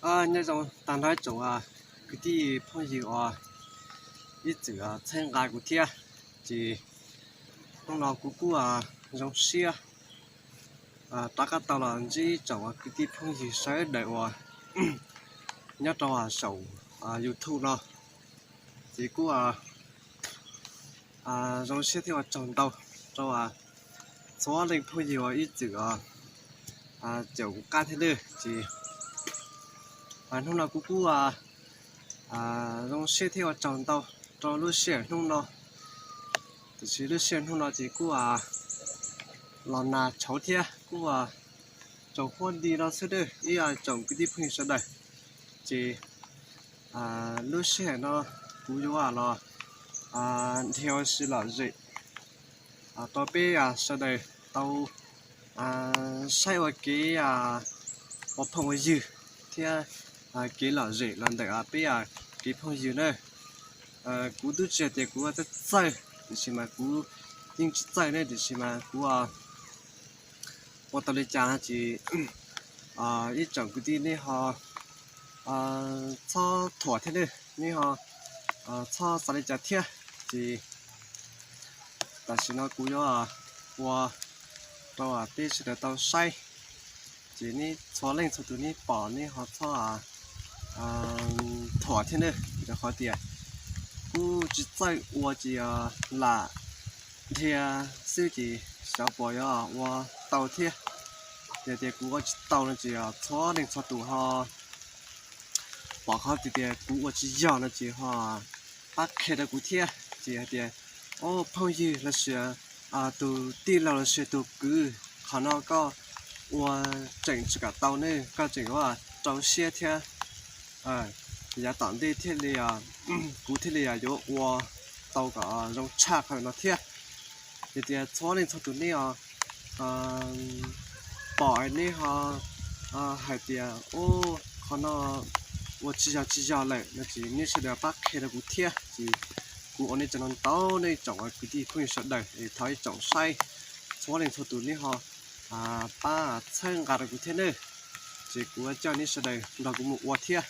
Nyob zoo tag nrho ib tsoom kwv tij phooj ywg uas ib txwm txhawb nqa kuv thiab. Ces hnub no kuv kuj zoo siab rov qab tau los ntsib tsoom kwv tij phooj ywg sawv daws uas nyob rau saum YouTube no. Ces kuj zoo siab thiab ua tsaug ntau rau txhua leej phooj ywg uas ib txwm caum kuv qab thiab nawb. Ces hnub no kuv kuj zoo siab thiab ua tsaug ntau rau lub sij hawm hnub no. Tiam sis lub sij hawm hnub no ces kuj los nag tshauv thiab kuj tsaus huab di no xwb nawb ib tsoom kwv tij phooj ywg sawv daws. Ces lub sij hawm no kuv yuav los dhia ua si lom zem rau peb sawv daws tau saib ua kev ua phooj ua ywg thiab kev lom zem los ntawm peb kev phooj ywg na. Kuv twb tsis hais tias kuv txawj txawj, tiam sis mas kuv yeej tsis txawj ne, tiam sis mas kuv ua tau li cas no ces ib tsoom kwv tij nej ho txhob thuam thiab nawb, nej ho txhob xav li cas thiab. Ces tam sim no kuv yuav ua rau peb sawv daws tau saib. Ces nej txhua leej txhua tus nej pom nej ho txhob thuam thiab nawb, rau qhov tias kuv tsis txawj ua ces lam dhia xwb ces xyov puas yuav ua tau thiab. Yog tias kuv ua tsis tau no ces txhua leej txhua tus ho pom qhov tias kuv ua tsis yog no ces ho pab qhia rau kuv thiab. Ces hais tias, o, phooj ywg los sis tus tij laug los sis tus kwv, qhov no koj ua tseem tsis kam tau ne, koj tseem ua rau siab thiab. Yav tom ntej thiaj li kuv thiaj li yuav ua tau kom zoo tshaj qhov no thiab. Yog tias txhua leej txhua tus nej pom nej ho hais tias, o, qhov no ua tsis yog tsis yog lawm no ces nej sawv daws pab qhia rau kuv thiab. Ces kuv ua nej tsaug ntau nej tsoom kwv tij phooj ywg sawv daws es thov ib tsoom saib txhua leej txhua tus nej ho pab txhawb nqa rau kuv thiab nawb. Ces kuv coj nej sawv daws nrog kuv mus ua thiab.